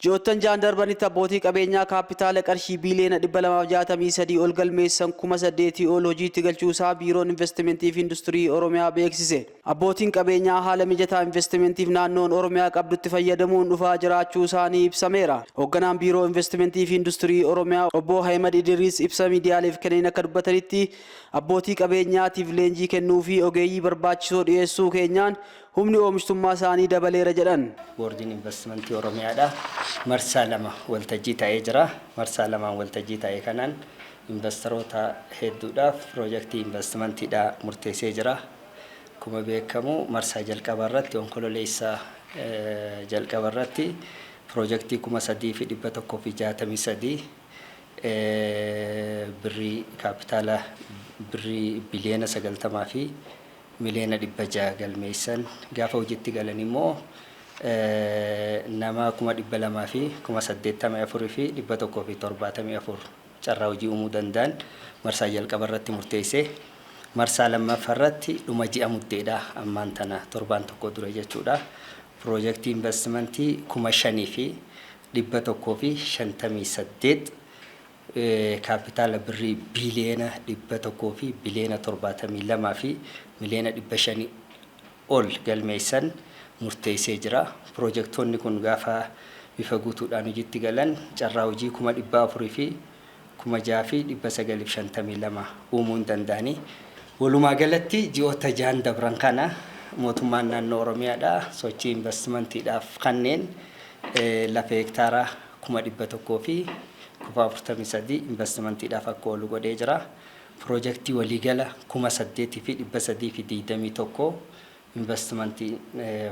Ji'oottan 6n darbanitti abbootii qabeenyaa kaappitaala qarshii biiliyoona 263 ol galmeessan 8,000 ol hojiitti galchuusaa Biiroon Investimentii fi Industirii Oromiyaa beeksise. Abbootiin qabeenyaa haala mijataa investimentiif naannoon Oromiyaa qabdutti fayyadamuun dhufaa jiraachuusaanii ibsameera. Hoogganaan Biiroo Investimentii fi Industirii Oromiyaa Obbo Ahimad Idriis ibsa miidiyaaleef kenneen akka dubbatanitti, abbootii qabeenyaatiif leenjii kennuu fi ogeeyyii barbaachisoo dhiyeessuu keenyaan humni oomishtummaa isaanii dabaleera jedhan. Boordiin Investimentii Oromiyaadha. Marsaa lama waltajjii ta'ee jira. Marsaa lamaan waltajjii ta'e kanaan investoroota hedduudhaaf piroojeektii investimentiidha murteessee jira. Akkuma beekamu, marsaa jalqaba irratti, Onkololeessa jalqaba irratti, piroojeektii 3,163 birrii kaapitaala birrii biliyoona 90 fi miliyoona 600 galmeessan, gaafa hojiitti galan immoo nama 284,174 carraa hojii uumuu danda'an marsaa jalqaba irratti murteessee, marsaa lammaffaa irratti dhuma ji'a Muddeedha, ammaan tana torbaan tokko dura jechuudha, piroojeektii investimentii 5,158 kaapitaala birrii biliyoona 100 fi biliyoona 72 fi miliyoona 500 ol galmeessan murteessee jira. Piroojeektoonni kun gaafa bifa guutuudhaan hojiitti galan carraa hojii 406,952 uumuu hin danda'anii. Walumaa galatti ji'oota 6n dabran kana mootummaan naannoo Oromiyaadha sochii investimentiidhaaf kanneen lafa hektaara 143,043 investimentiidhaaf akka oolu godhee jira. Piroojeektii waliigala 8,321 investimentii,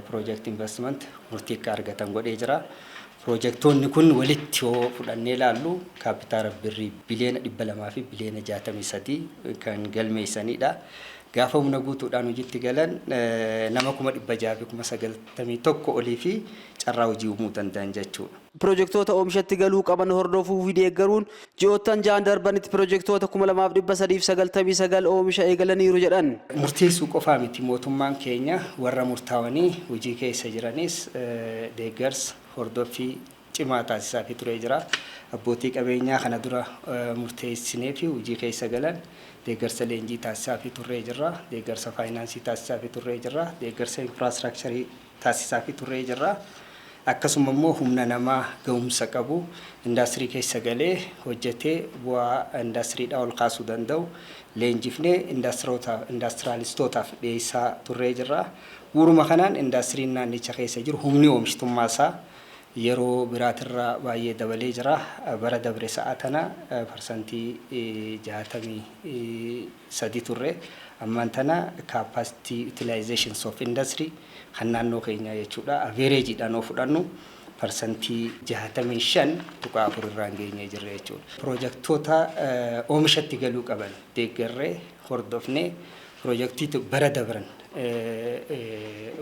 piroojeektii investment murtii akka argatan godhee jira. Piroojeektoonni kun walitti yoo fudhannee ilaallu kaapitaala birrii biliyoona 200 fi biliyoona 63 kan galmeessanidha. Gaafa humna guutuudhaan hojiitti galan nama 691,000 olii fi carraa hojii uumuu danda'an jechuudha. Piroojeektoota oomishatti galuu qaban hordofuu fi deeggaruun ji'oottan 6n darbanitti piroojeektoota 2,399 oomisha eegalaniiru jedhan. Murteessuu qofaa miti, mootummaan keenya warra murtaawanii hojii keessa jiranis deeggarsa hordoffii cimaa taasisaa fi turee jira. Abbootii qabeenyaa kana dura murteessinee fi hojii keessa galan deeggarsa leenjii taasisaa fi turree jirra. Deeggarsa faayinaansii taasisaa fi turree jirra. Deeggarsa infraastiraakcharii taasisaa fi turree jirra. Akkasuma immoo humna namaa ga'umsa qabu indaastirii keessa galee hojjetee bu'aa indaastiriidhaa ol kaasuu danda'u leenjifnee indaastiraalistootaaf dhiyeessaa turree jirra. Bu'uuruma kanaan indaastiriin naannicha keessa jiru humni oomishtummaa isaa yeroo biraatirraa baay'ee dabalee jira. Bara dabre sa'a tana 63% turre. Ammaan tana capacity utilizations of industry kan naannoo keenyaa jechuudha. Averageiidhaan yoo fudhannu 65.4% irraan geenyee jirra jechuudha. Piroojeektoota oomishatti galuu qaban deeggarree hordofnee, piroojeektii bara dabran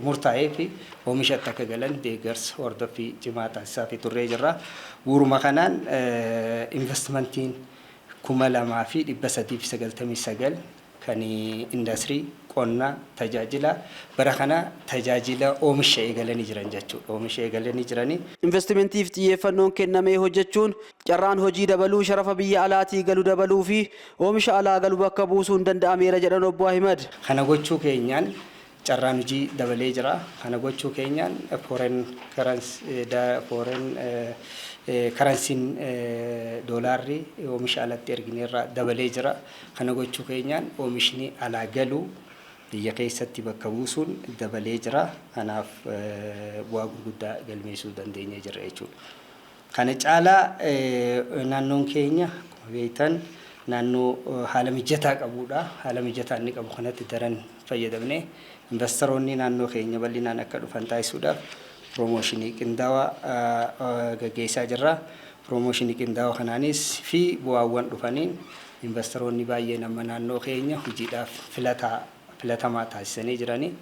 murtaa'ee fi oomishatti akka galan deeggarsa hordoffii cimaa taasisaa fi turree jirra. Bu'uuruma kanaan investimentiin 2,399 kan indaastirii, qonnaa, tajaajila bara kana tajaajila oomisha eegalanii jiran jechuudha. Oomisha eegalanii jiranii. Investimentiif xiyyeeffannoon kennamee hojjechuun carraan hojii dabaluu, sharafa biyya alaatii galu dabaluu fi oomisha alaa galu bakka buusuun danda'ameera jedhan Obbo Ahimad. Kana gochuu keenyaan carraan hojii dabalee jira. Kana gochuu keenyaan foreign currencyn, doolaarri oomisha alatti ergineerraa dabalee jira. Kana gochuu keenyaan oomishni alaa galu biyya keessatti bakka buusuun dabalee jira. Kanaaf bu'aa gurguddaa galmeessuu dandeenyee jirra jechuudha. Kana caalaa naannoon keenya akkuma beektan naannoo haala mijataa qabudha. Haala mijataa inni qabu kanatti daran fayyadamnee investoroonni naannoo keenya bal'inaan akka dhufan taasisuudhaaf piroomooshinii qindaawaa gaggeessaa jirra. Piroomooshinii qindaawaa kanaanis fi bu'aawwan dhufaniin investoroonni baay'een amma naannoo keenya hojiidhaaf filatamaa taasisanii jiranii.